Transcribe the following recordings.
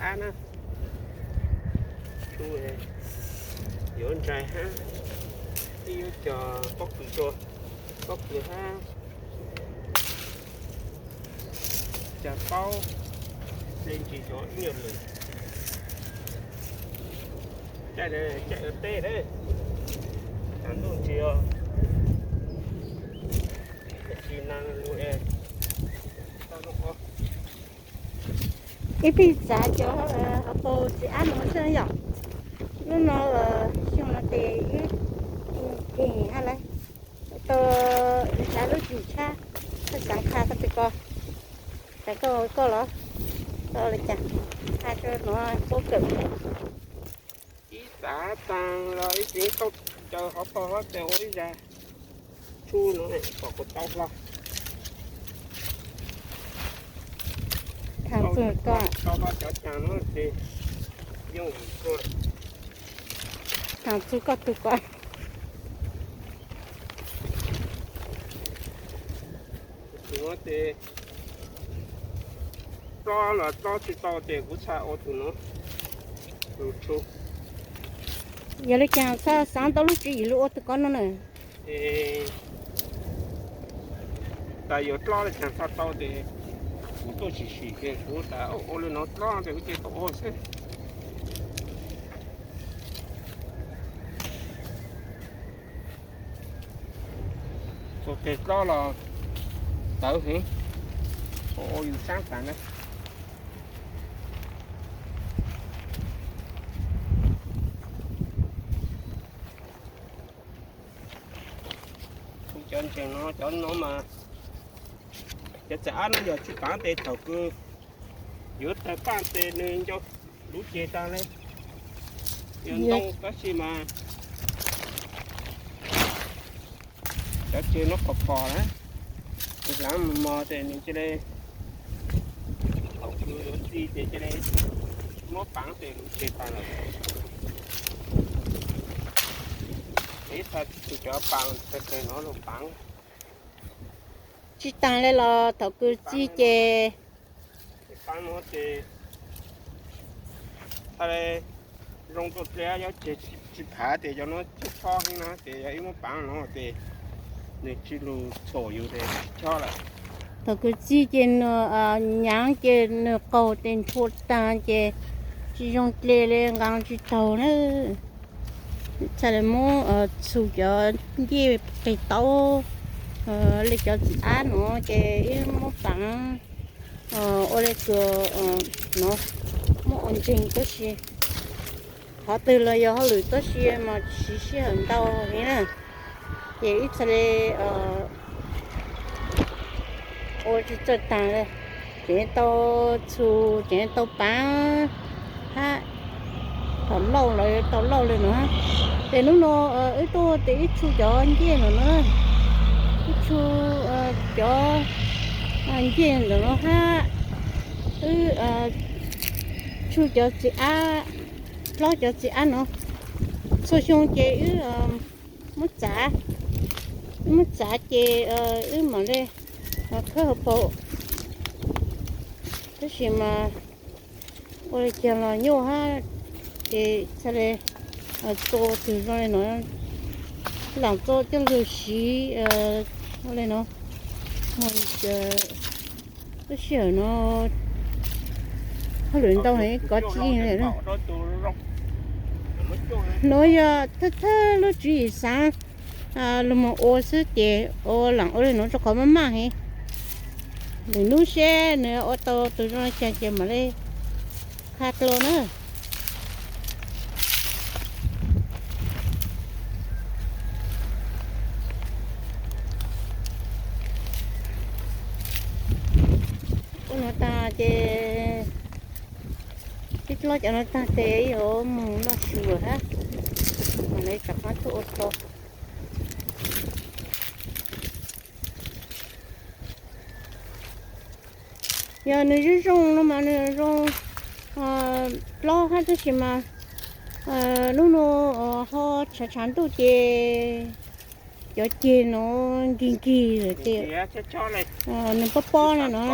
Ab na, tsuj yuav ntsais hab, ib yuav cog pob kws rua, pob kws hab cog taub, le ntsis xyov ib nyuag lwm. Caij, caij ua teb lawm, tsaus ntuj ntsis os, tsis neeg lug es tau zoo. Ib pig txav cov hauv paus txiv ab no xwb yom. Lub no xyoo no tes ib keeg hab lawm, tau ib txav lub tsis tshab, txav qha tau tes ko, txav koj koj los, tau le caag, qha rua nuav puab kawm. Ib txav taag los ib txwv tau caws hauv paus hab tes ua ib zag tshub no kom kuv tau hlo. Thaam txug koj, tau hlo cov caag no tes yooj yim kua. Thaam txug koj tug koj. Tus nuav tes plob los plob tsis tau tes kuv txhaj ua tus nuav, tus tshub. Yog le caag txhaj xaav tau lub tswv yim lug ua tug koj no na? Tas yuav plob le caag txhaj tau tes kuv tuaj sim sim tes kuv tas ua le nuav plob tes kuv cia tau ua xwb. Txug tes plob los tawv heev, ua yus saab tas na. Cov ntseeg no, cov no mas, cov txiv ab no yog tsis paav tes thaum kws yuav tawg paaj tes nwg nco luv ceg taag le. Yog ntoo tab sis mas cov ceg no qos qos na, hlaav mos mos tes nwg cia le, thaum kws yuav txi ces cia le muab paav tes luv ceg taag lawm. Ib txha tus cov paas tawg tawg no lug paav. Tsis taag le los thaum kws txi ces paav no ces txha le zoo tuaj dleb yuav ceg tsis phav tes cov no tsis chob heev na ces yog ib muab paav no ces nwg tsis lug txhuam yus tes tsis chob lawm. Thaum kws txi ces nws nyaav ces nws qaug tes nthua taag ces tsis zoo dle le nqaa tsis taug na. Txha le muab txhu cov ncej qig taub le cov txiv ab no ces ib muab paav ua le kws no muab ua ntseeg tab sis qhov twg los yog hauj lwm tab sis mas tsis sij hawm ntau heev na. Ces ib txha le ua tsis txawj taag, tseem tau txhu, tseem tau paav hab. Thaum lauj los tau lauj le no. Ces hnub no wb tuaj tes wb tshu cov ncej ntawm no, wb tshu cov ncej ntawm no hab, wb tshu cov txiv ab, plaub cov txiv ab no. Txhua xyoo ces wb muab txav, wb muab txav ces wb mam le khawb hauv paus. Tab sis mas ua le caag los nyuaj hab, ces txha le txo tug zoo le no, laam txo coj lug siv ua le no. Lub sij hawm no hauj lwm ntau heev kov txij. Nuav yog thawj thawj lub tswv yim xaav lug moog ua xwb ces ua laam ua le nuav rua qhov maj maj heev. Lwm nub seb nwg ua tau tug zoo le caag ces mam le qha dlua na. Ua no taag ces, ib dlob cov no taag tes yuav moog noj su hab, mam le rov qaab tuaj ua tso. Yog nwg zoo zoo no mas nwg zoo plaub hab tab sis mas hnub no ho tshav tshav ntuj ces cov ceg no nkig nkig lawm ces nws pob pob na no.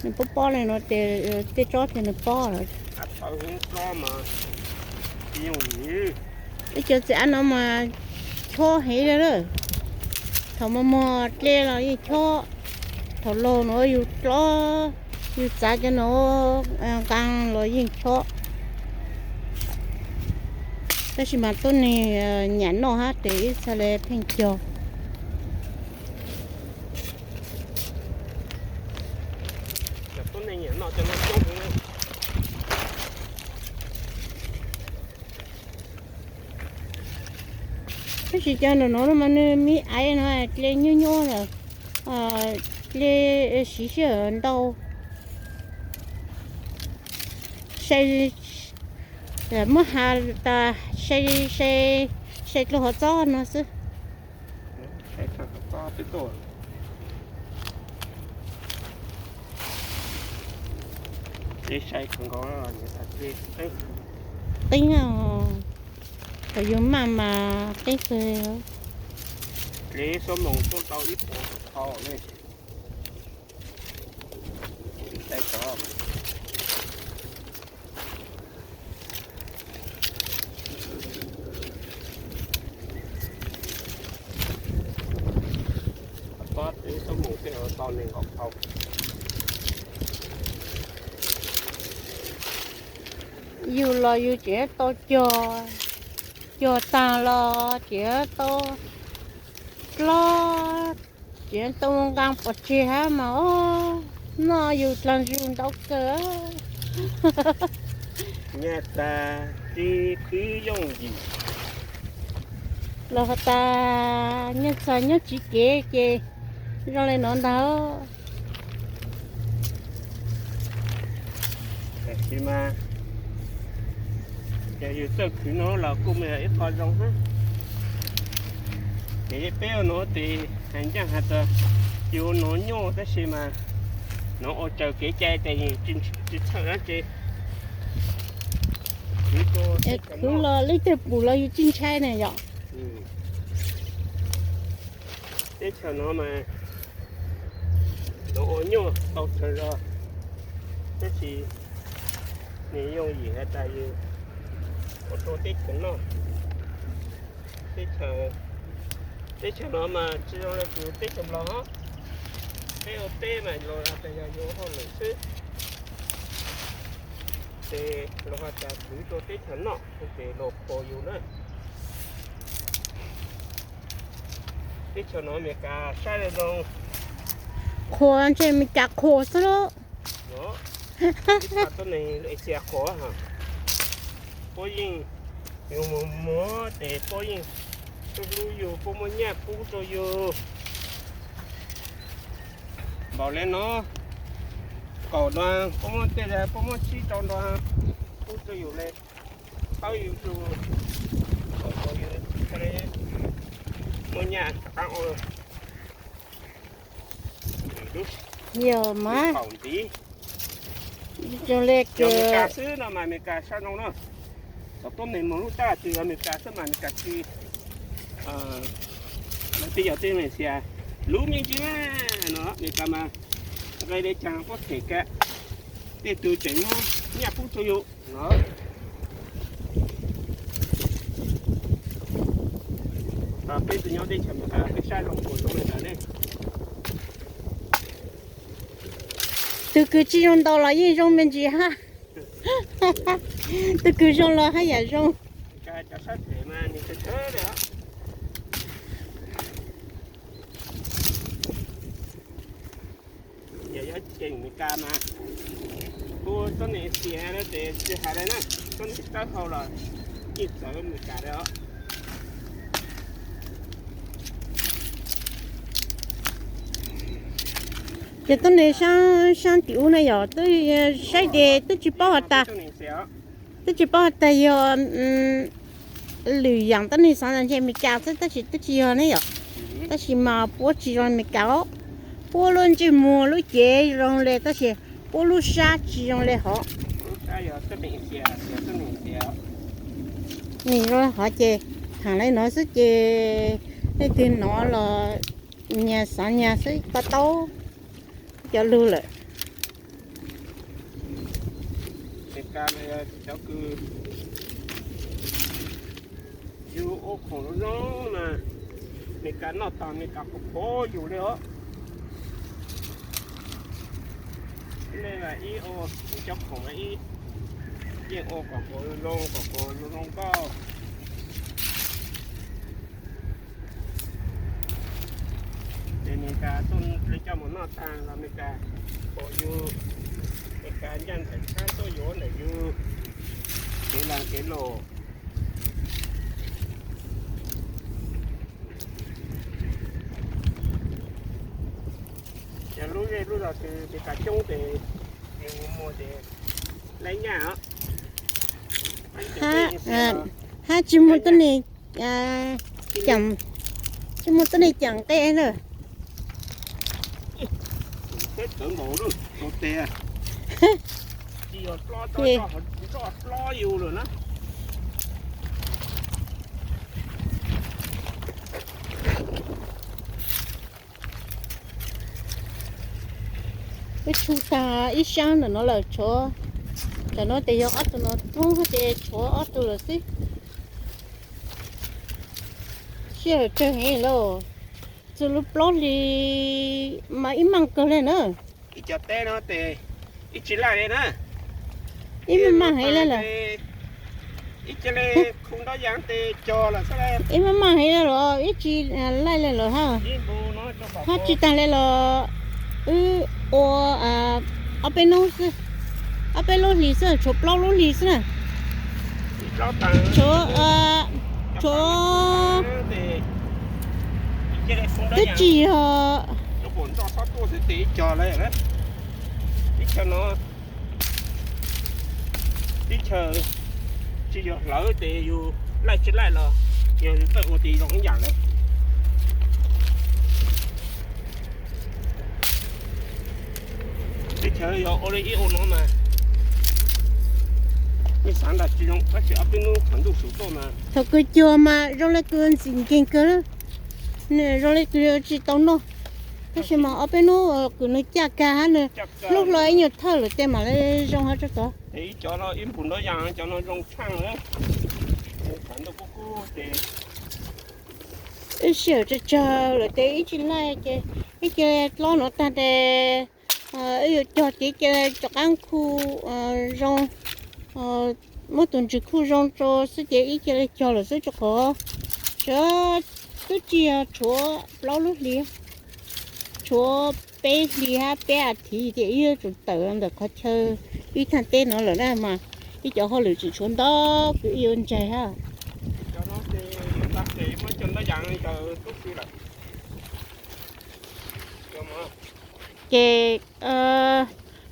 Nws pob pob li no ces tej tsob ces nws pob lawm. Ib co txiv av no mas chob heev li lawm. Thaum mos mos dle los yeej chob, thaum laus no yus dlob, yus txav cov no nqaa los yeej chob. Tab sis mas tuab neeg nyiam noj hab ces ib txha le pheej cog. Tab sis cov no no mas nws me aiv no dle nyuaj nyuaj lawm, dle siv sij hawm ntau. Sai, muab has tas sai, sai dlua hov txob no xwb. Qeeb, thaum yus maj mas qeeb kawg. Yus los yus tseem tau cog, cog taag los tseem tau dlob, tseem tau nqaa pov tseg hab mas noj yus dlaag zug ntau kawg. Nyaj txag tsi qhwv yooj yim. Los has tas nyaj txag nyob tsiv kev ces zoo le nuav ntag. Tab sis mas yog yus txawj khwv no los kuj muaj ib qho zoo hab. Ces peb ua nuav tes hais ncaaj has tas yus ua nuav nyuaj tab sis mas nuav ua raws kev cai tes tsi txhawj dlaab tsi. Khwv los leej twg pum los yus tsi ntshai na yom. Teb chaws no mas nuav ua nyuaj tau tsawg zog, tab sis nws yooj yim has tas yus ua rau teb chaws noj. Teb chaws, teb chaws no mas tsi zoo le kws teb chaws Nplog hab. Peb ua teb mas los has tas yog yus hauj lwm xwb, ces los has tas khwv rau teb chaws noj ces los qhuas yus na. Teb chaws no Amelikas saib zoo zoo, qhuas ntshe Amelikas qhuas xwb lawm. Ib txha tuab neeg Asia qhuas, puab yeej, yus mus muag tes puab yeej hlub yus, puab muaj nyaj pub rau yus. Npaum le no, kaum dollar, puab muaj tej zag puab muaj tsib rau dollar pub rau yus le, paub yus tus, muaj nyaj rov qaab ua. Yog mas, zoo le kws Amelikas xwb no mas Amelikas sab zoo na. Thaum tuab neeg mus lub tab twg Amelikas xwb mas Amelikas tsi, lawv tej yog tej Malaysia lub me ntsis na, no Amelikas mas nqe le caag puab them kag, tej tug tseem muab nyaj pub rua yus no. Peb tug nyob teb chaws Amelikas peb sab zoo kuas zoo le ntawd ne. Tug kws tsi zoo ntau los yeej zoo me ntsis hab. Tug kws zoo los haj yam zoo. Yog, yog ces Amelikas mas, kuv tuab neeg Asia no ces tsi has le na, tuab neeg sab hau los yeej txawv Amelikas le os. Ces tuab neeg sab tim ub na yog, saib ces twb tsi paub has tas, twb tsi paub has tas yog lwm yaam tuab neeg xaav ntshe Amelikas xwb tab sis twb tsi yog ne yom. Tab sis mas puab tsi zoo Amelikas os, puab lub ntsej muag lub cev zoo le tab sis puab lub sab tsi zoo le hov. Nws zoo le hov ces thaam le no xwb ces leej twg nov los nyag xaav nyag xwb ko taub cov lug lawm. Meskas cov kws yus ua khoom zoo zoo mas Meskas noj tag Meskas qhuav qhuav yus li os. Nej ib ua ib cov khoom ib yeej ua kom puas zoo zoo kom puas zoo zoo nkauj. Ces Meskas tuaj hle coj mus noj tag los Meskas pom yus, Meskas ncaj nraim tshab tuaj yuav ntawm yus kev las kev los. Cov lub zej lub zos twg Meskas coob ces nws muag ces laiv nyaj os. Hab tsis muaj tuab neeg, tsis muaj tuab neeg caum nqe na. Wb tshub tag ib sab ntawm no lawm tshuav, tam no ces yog ob tug no thoob ces tshuav ob tug lawm xwb. Sij hawm tsawg heev lauj, txug lub plaub hlis mas ib maj kawg li na. Ib co teb no ces ib tsis laij li na. Ib maj maj heev li lawm. Ib co li khu nrob yas tes cog lawm xwb. Ib maj maj heev li los ib tsis laij li lawm hab. Hab tsis tag li los wb ua ob peb hnub xwb, ob peb lub hlis xwb, tshuav plaub lub hlis xwb na. Tshuav, tshuav twb tsis yog, teb chaws tsis yog hlawv ces yus laij tsis laij los yog yus txawj ua ces zoo ib yam lawm. Teb chaws yog ua li ib ua no mas nej xav nram tsis zoo tab sis ob peb hnub thaum ntuj su tuaj mas. Thaum kws cuag mas zoo li kws ntxim nkeeg kawg, zoo li kws tsis tau noj, tab sis mas ob peb hnub kws nws caj kag hab nws hlub hlo ib nyuag thawj lawm ces mam li zoo hab tso tod. Ib cov no ib npus nrob yas cov no zoo tshaaj. Ib sij hawm tsawg tsawg lawm ces ib tsis laij ces ib ce dlob no tag ces wb yuav cog ces ib ce rov qab khu zoo, muab tus ntsws khu zoo rau xwb ces ib ce li cog lawm xwb rau qhov sawv twb tsis yog tshuav plaub lub hlis, tshuav peb hlis hab peb as thiv ces wb yuav tsum tawm ntawm qhov chaw ib thaj teb no lawm na mas ib cov hauj lwm tseem tshuav ntau kws wb yuav ntsaig hab. Ces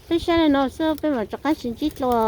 peb saib li no xwb peb mam rov qab sib ntsib dlua.